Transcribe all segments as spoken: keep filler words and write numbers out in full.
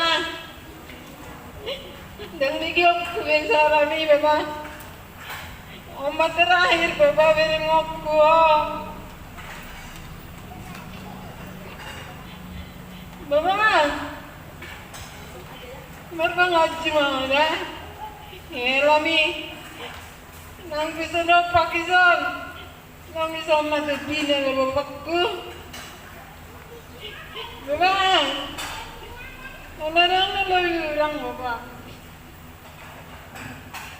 Bapa, ndang digiokku be salami, Bapa. On ma terakhir, Bapa, berengonku on. Bapa, marpangaji ma da. Helami. Nang bisa dompak ison. Nang bisa mata dina lo bapakku. Bapa. Mana dong lo yurang, Bapa.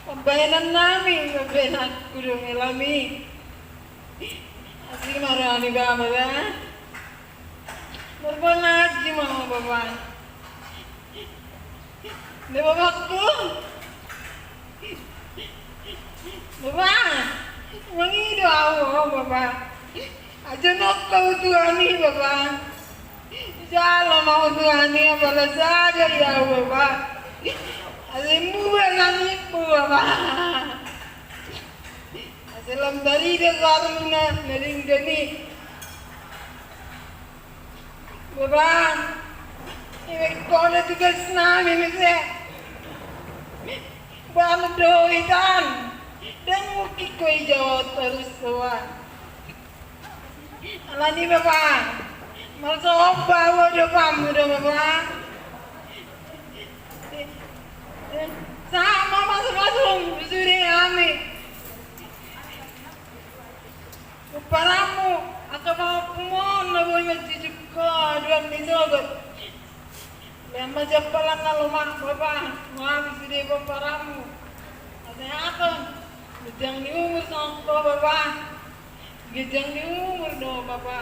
Pambahenan nami, pambahenanku do, helami. Asi marani, Bapa, da. Marpangaji ma, Bapa. Nda, bapakku. Bapa, mangido ahu, Bapa. Aja nokko au Tuhan i, Bapa. Jala ma au Tuhan i, apala sada i ahu, Bapa. Asa muba langitmu, Bapa. Asa lam tarida sarinna na denggan i. Bapa, ingkon do tugas nami muse. Baen do hitan. Dang mungkin ho dijawab torus, Bapa. Alani, Bapa, marsomba au dopanmu do, Bapa. Sama masu-masu sude hami. Pomparanmu, angka pahompu on na boi manjujung ho di ari ni sogot. Lean ma sian palan na lomak, Bapa, tu hami sude pomparanmu. Hasehaton, ganjang ni umur songon ho, Bapa. Ganjang ni umur do, Bapa.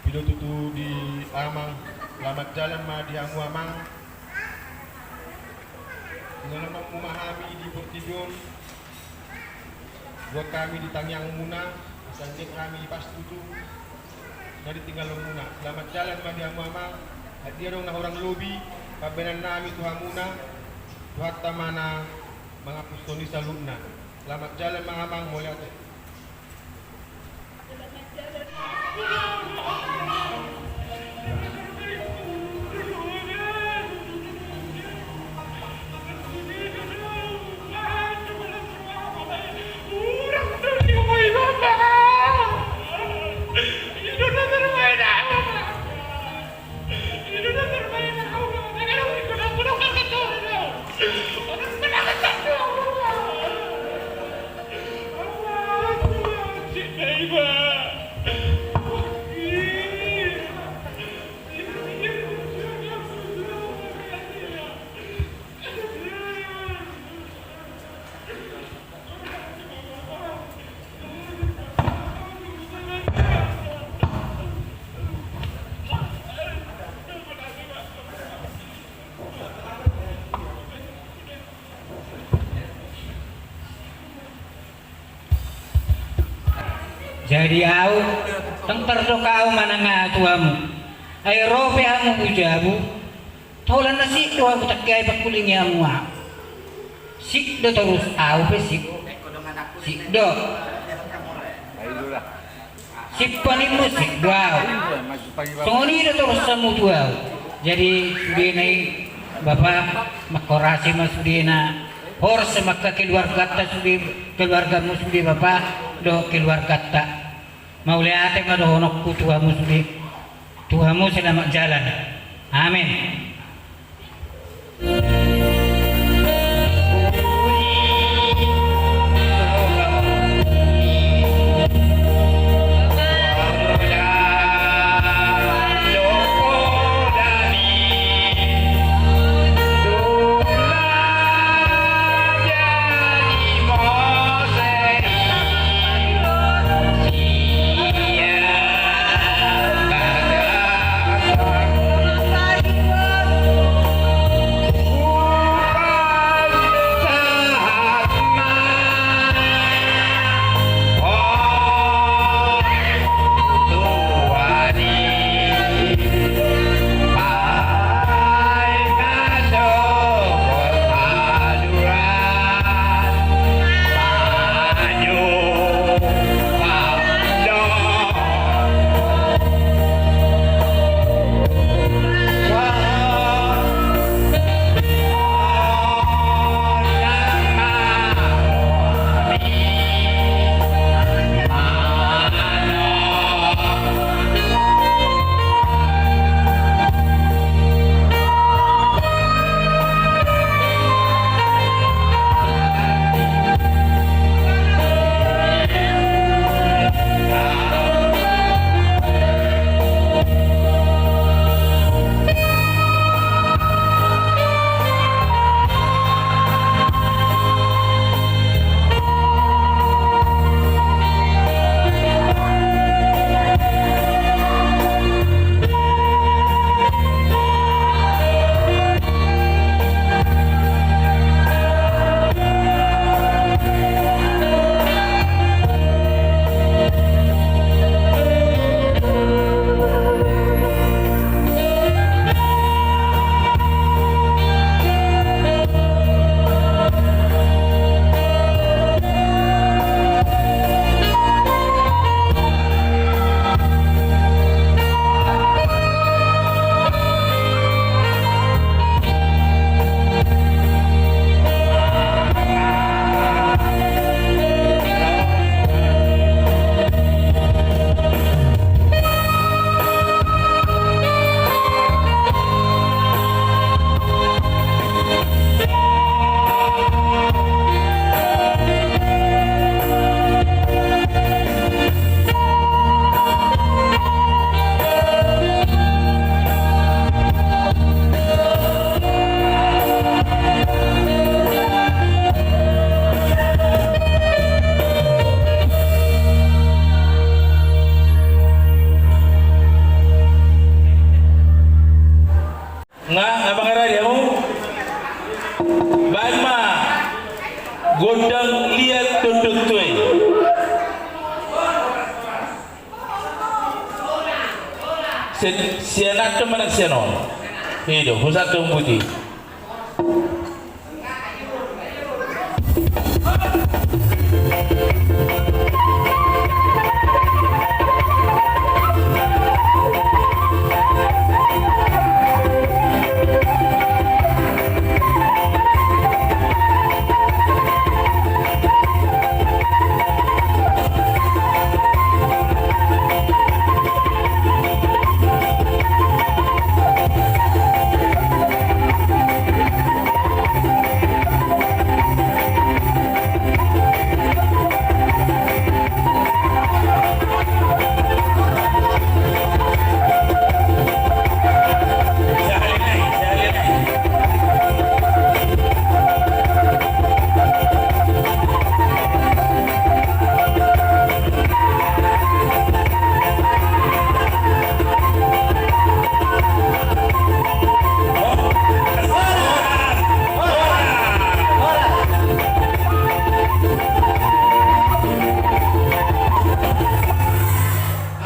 Pido tutu di amang, selamat jalan ma di hamu amang. Tinalononmu ma hami di portibi on. Buat hami di tangiangmuna, asa anggiat hami pas tutu na ditinggalonmuna. Selamat jalan ma di hamu amang. Anggiat adong na hurang lobi, pambahenan nami tu hamuna, Tuhanta ma na mangampushon i saluhutna. Selamat jalan ma amang, mauliate. Jadi au, ndang tardok au manang aha tu hamu. Ai ro pe hamu tu jabu, holan na sik do hamu, tangki ai pangkulingi hamu au. Sik do torus au pe sik. Sik do. Sik panimmu sik do au. Songon i do torus hamu tu au. Jadi sudena i, Bapa, manghorasi ma sudena. Horas ma angka keluarganta sude, keluargamu sude, Bapa, dohot keluarganta. Mauliate ma dohononku tu hamu sude. Tu hamu selamat jalan. Amin. Sian, sian an do manang sian on? I do, husantung buti.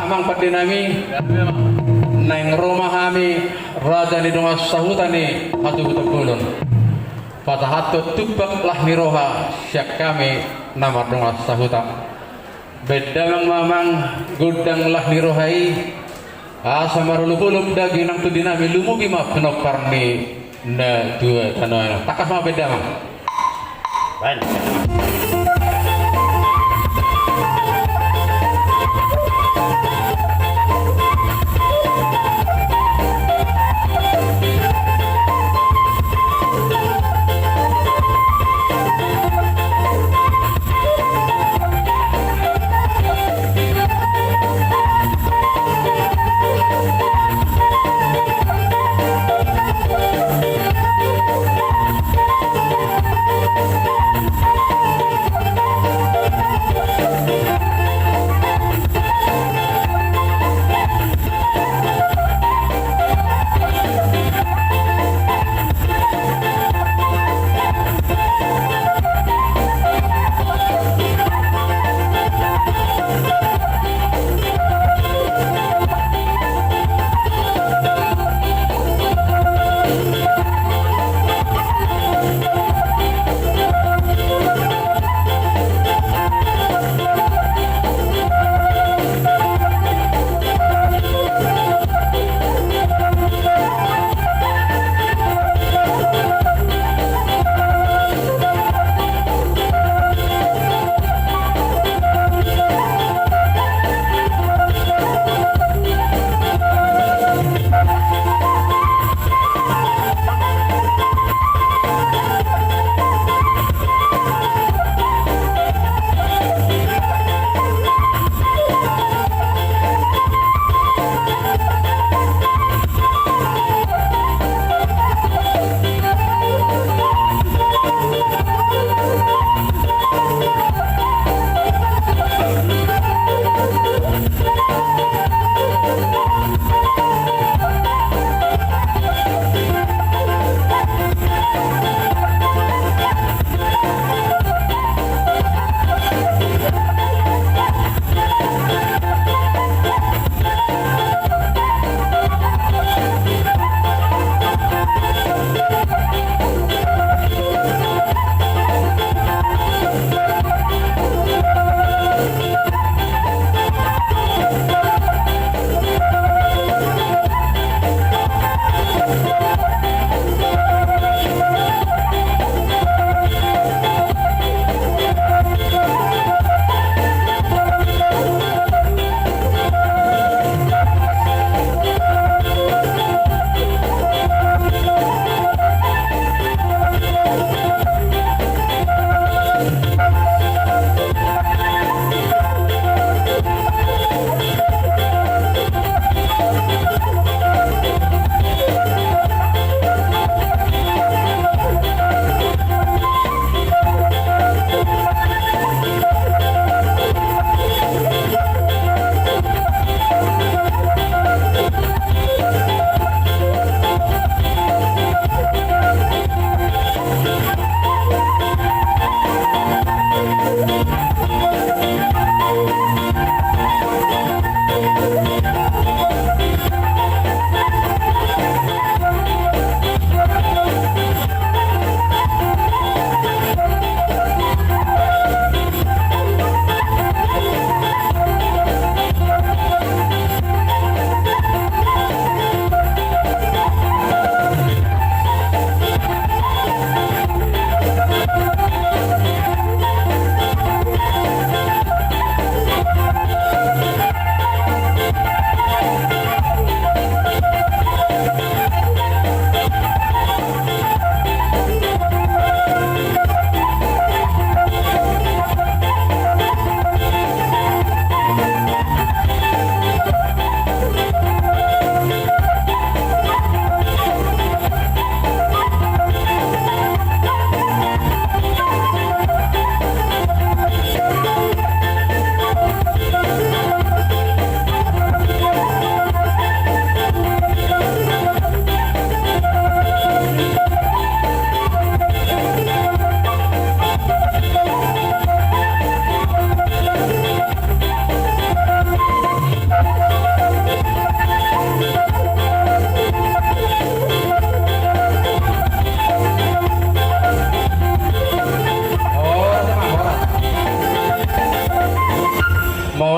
Amang pande nami, naeng ro ma hami raja ni dongan sahuta ni hatubutubu bolon. Patahathon tumpak las ni roha sian hami na mardongan sahuta. Baen damang ma amang gondang las ni roha i, asa marolopolop daging nang tondi nami, lumobi ma pinompar ni na tua tano i. Tangkas ma baen damang. Baen.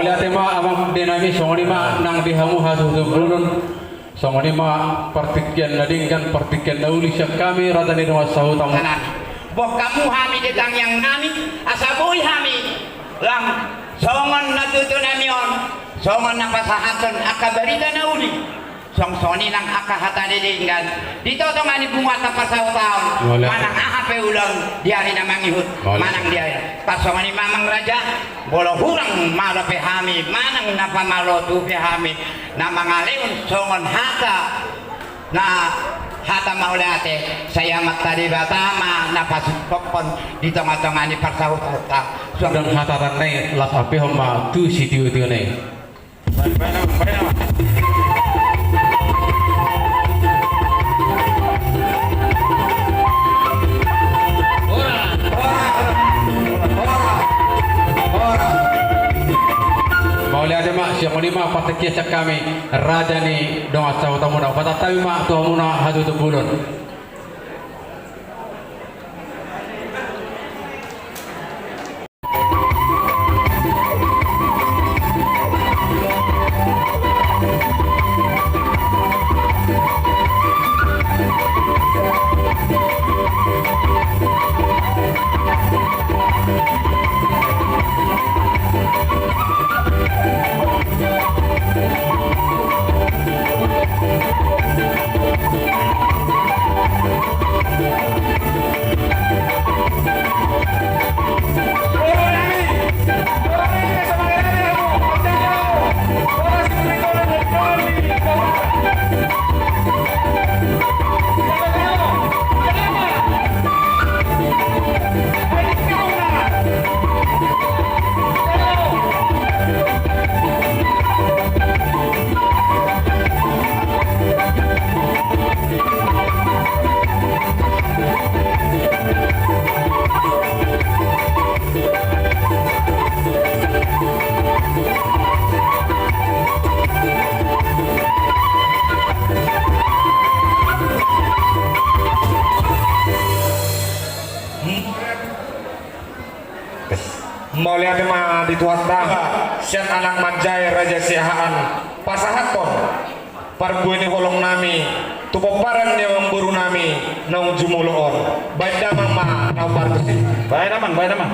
Mauliate ma amang de nami, songon i ma nang di hamu hasuhuton bolon. Songon i ma partingkian na denggan, partingkian na uli sian hami raja ni dongan sahuta. Boan hamu hami di tangiang nami, asa boi hami lang songon na tutu nami on, songon na pasahathon angka barita na uli. Songon i nang angka hata na denggan di tonga-tonga ni bunga na pasahathon. Mauliate. Manang aha pe ulaon di ari na mangihut. Mauliate. Manang di ari. Tarsongon i ma amang raja, molo hurang malo pe hami, manang na pamalo tubu pe hami, na mangalehon songon hata, na hata mauliate, sai Amanta Debata ma na pasungkunon di tonga-tonga ni parsahutaon. Suang hata tanda i, las ampehon ma tu sitio-tio na i. Baen, baen, baen. Mauliate ma, songon i ma partingkian sian hami raja ni dongan sahutamuna. Pasahat hami ma tu hamuna hasuhuton bolon. Mauliate ma di Tuhanta, sian anak manjae Raja Siahaan, pasahathon parbue ni holong nami tu pomparan ni amangboru nami naung jumolo on. Baen damang ma na hombar tusi. Baen damang, baen damang.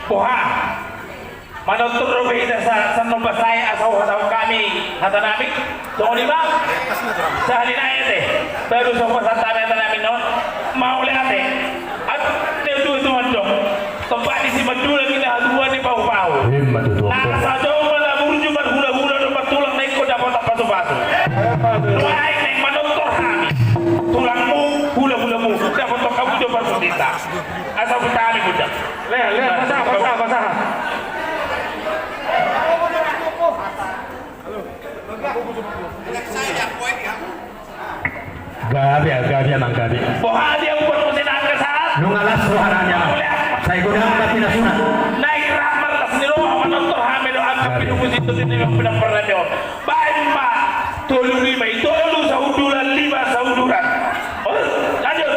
Boha? Manortor dope hita sa-, sian nomba sae asa huhatahon hami hatanami. Songon i ma. Sahali nai ate. Baru so hupasahat hami hatanami on. Mauliate. Ate, tu, tu mandok. Tompa ni si Mandulang i na hatubuan ni pahupahu. Ima tutu. Na sajo ma na burju marhulahula do martulang na ingkon dapotan pasupasu. Nuaeng naeng manortor hami. Tulangmu, hulahulamu, dapotan hamu do parmutinta. Asa huta hami bunda. Lea, lea, pasahat, pasahat, pasahat. Gabe, gabe, amang, gabe. Boha dia umpar musim angka saat? Nunga las roha nami, amang. Sai godang na pinasunat. Naeng rap marlas ni roha manortor hami do angka pinumu situ di nang pinamparade on. Baen ma tolu lima i tolu, sahundulan lima sahundulan. Oh, lanjut.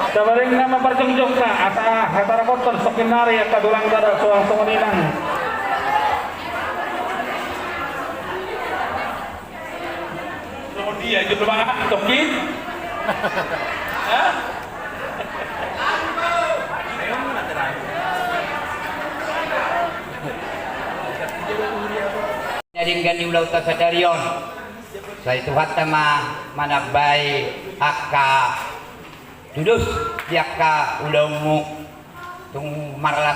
Sabaring nama parjongjongta asa hatarapothon songkin nari angka tulang sada suang songon i nang. Songon dia jolo ma tongkin. Na denggan ni ulaonta sadari on, sai Tuhanta ma manambai angka tudos di angka ulaonmu. Tung marlas